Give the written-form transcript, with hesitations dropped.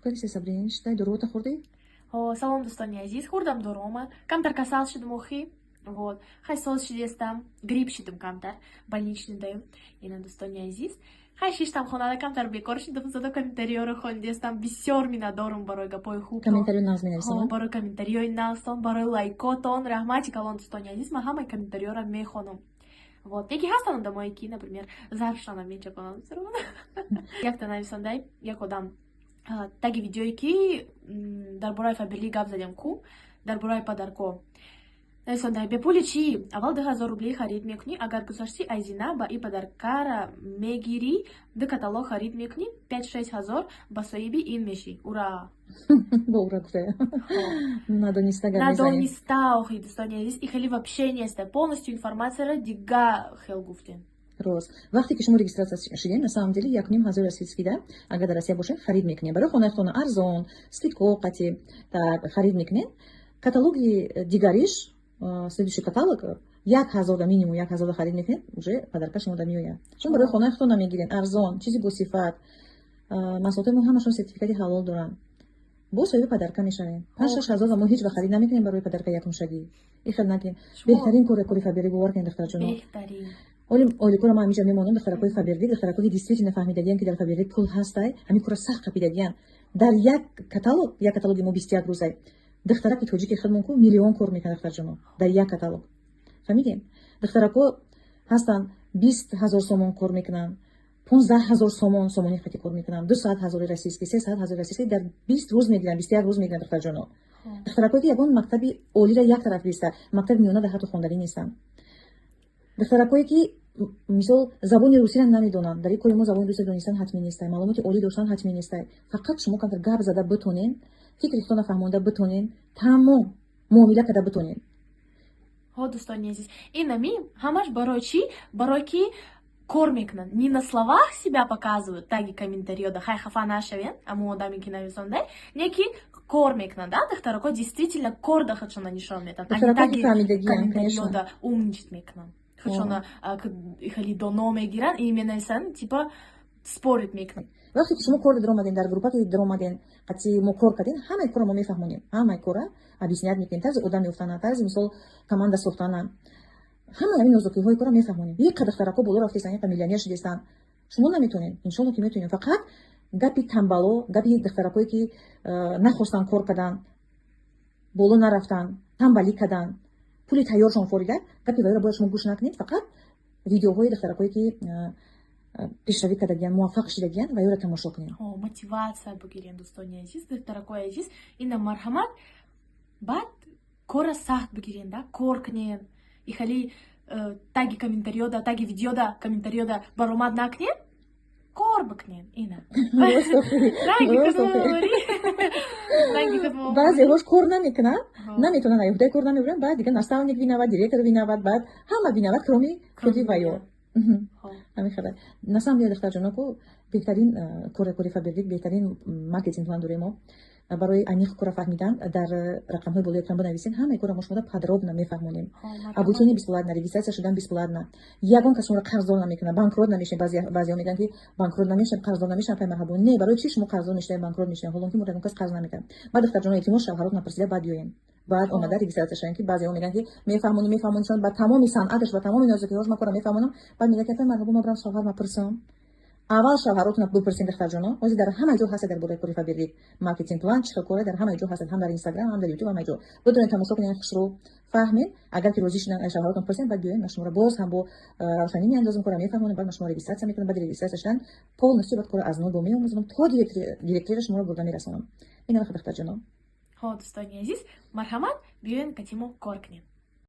Чӣ Сабрин, шитай, доруота хӯрдӣ? Ҳо, салом, дӯстони азиз. Хӯрдам доруома. Камтар касал шудам охи. Вот. Хай, соз шидестам. Грипп шидам камтар. Больничный даем. Ина, дӯстони азиз. Хай, шиштам хонада, камтар бекор шидам, зада комментариёро хондестам. Бисёр миннатдорум барои гапҳои хуб. Комментариё нағз менависам. Барои комментариёи нағзтон, барои лайкотон. Раҳмати калон, дӯстони азиз. Ман ҳамаи комментариёро мехонам. Вот. Яке ҳастанд одамое, ки, например, зарфшона мечапонанд. Якта нависондай, як одам таги видеое, ки дар бораи Фаберлик гап задем ку, дар бораи подарко нависондай: «Бепули чӣ? Аввал 2000 рублей харид мекунӣ, агар гузаштӣ айзина ба и подаркара мегирӣ, ду каталог харид мекунӣ, 5-6 ҳазор ба соҳиби ин мешӣ, ура!» Бо ура гуфта. Надониста гап. Надониста охи, дӯстони азиз, и хеле вообще неста, полностью информацияро дига хел гуфтем. Рост, вақте ки шумо регистрация шудем, на самом деле 1500 российский да, агар дар Россия бошед, харид мекунем барои хонаи хона, арзон, скидко қати так харид мекунем. Каталоги дигариш, следующий каталог, 1000 да, минимум 1000 да харид мекунед, уже подарка шумо да меояд. Шумо барои хонаи худтон намегиред, арзон, чизи босифат, маҳсулоти мо ҳамашон сертификати ҳалол доранд, бо соҳиби подарка мешавем. 5-6 ҳазор мо ҳеҷ вақт харид намекунем барои подарка якумшагӣ. Ихел накунем. Беҳтарин кори, кори Фаберлик, бовар кунед, духтарҷоно. Беҳтарин. Оли оликора ман ҳамиҷа мемонам. Духтаракҳои Фаберлик, духтаракҳое, ки действительно фаҳмидагиян, ки дар Фаберлик пул ҳастай, ҳамин кора сахт қапидагиян. Дар як каталог, як каталоги мо 21 рӯзай, духтараки тоҷики худмон ку миллион кор мекунад, духтарҷоно, дар як каталог. Фаҳмидем? Духтаракҳо ҳастанд, 20 000 сомон кор мекунанд, 15 000 сомон, сомони хати кор мекунанд, 200 ҳазори российский, 300 ҳазори российский дар 20 рӯз мегиранд, 21 рӯз мегиранд, духтарҷоно. Духтаракҳое, ки ягон мактаби олиро як тараф биста, мактаби миёна дар ҳатто хонданӣ нестанд, духтаракҳое, ки, мисол, забони русиро намедонанд. Дар ин кори мо забони русиро донистан ҳатмӣ нестай, маълумоти олӣ доштан ҳатмӣ нестай. Фақат шумо камтар гап зада битонен, фикри худтонро фаҳмонда битонен, тамом, муомила карда битонен. Ҳо, дӯстони азиз, инами ҳамаш барои чӣ? Барои ки кор мекунанд, не на словах себя показывают. Таги комментариёда хай хафа нашавен, аммо одаме, ки нависонда, не ки кор мекунанд, а духтарако действительно кор да худшона нишон медиҳанд, ани таги комментариёда умничать мекунанд, худшона хеле доно мегиранд и менависанд, типа спорить мекунанд. Вақте ки шумо кор даромаден, дар группа ки даромаден, қатъи мо кор кардем, ҳамаи корро мо мефаҳмонем, ҳамаи корра объяснять мекунем, тарзи одам ёфтана, тарзи, мисол, команда сохтана, ҳамаи ҳамин нозукиҳои корро мефаҳмонем. Як духтарако боло рафтестан, яқа миллионер шудестан. Шумо наметонед? Иншолло, ки метонем. Фақат гапи тамбало, гапи духтаракое, ки нахостанд кор кардан, боло нарафтан, тамбалӣ кардан, пули тайёршон форида, гапи вайро бояд шумо гӯш накунед. Фақат видеоҳои духтаракое, ки пешравӣ кардагиян, муваффақ шудагиян, ва ёро тамошо кунед. Мотивация бигирем, дӯстони азиз, духтаракои азиз. Ина, марҳамат, баъд корра сахт бигирен да, кор кунен. И хали таги комментариёда, таги видеода, комментариёда баромад накунен, кор бикунен. Ина. Баъзеҳош кор намекунанд, наметавонанд, аюҳдаи кор намебуранд. Баъд дига наставник виноват, директор виноват, баъд ҳама виноват, кроме худи ваё. Ҳамин хеле. На самом деле, духтарҷоно, ку беҳтарин кори, кори Фаберлик, беҳтарин маркетинг план дорем мо. Барои аниқ кора фаҳмидан дар рақамҳои болои экран бинависед, ҳамаи кора мо шумода подробно мефаҳмонем. Обучение бесплатно, регистрация шудан бесплатно, ягон кас шуморо қарздор намекунад, банкрот намешавед. Баъзеҳо мегӯянд, ки банкрот намешавем, қарздор намешавам, пай марҳабо. Не, барои чӣ шумо қарздор мешавед, банкрот мешавед, ҳолон ки мо ягон кас қарз намекунад? Баъд, духтарҷоно, илтимос, шавҳарот напурсида баъд биёем, баъд омада регистрация шавем, ки баъзеҳо мегӯянд, ки мефаҳмонем, мефаҳмонишон ба тамоми санъаташ, ба тамоми нозукиҳош ман кора мефаҳмонам, баъд мегӯяд, ки марҳабо, ман барам шавҳар мапурсам. Аввал шавҳаротона бипурсем, духтарҷоно. Ҳозир дар ҳама ҷо ҳастед дар бораи кори Фаберлик маркетинг план, чӣ хел коре, дар ҳама ҷо ҳастед, ҳам дар Инстаграм, ҳам дар Ютуб, ҳама ҷо бидонед, тамошо кунед, хушрӯ фаҳмед. Агар ки розӣ шудан, шавҳаротон пурсем, баъд биёем, ман шуморо боз ҳам бо равшанӣ меандозам, кора мефаҳмонам. Баъд ман шуморо регистрация мекунам, баъди регистрация шудан полностью баъд кора аз нол бо меомӯзонам, то директорира шуморо бурда мерасонам. Ина вақт, духтарҷоно. Ҳо, дӯстони азиз, марҳамат, биёен, катимо кор кунем.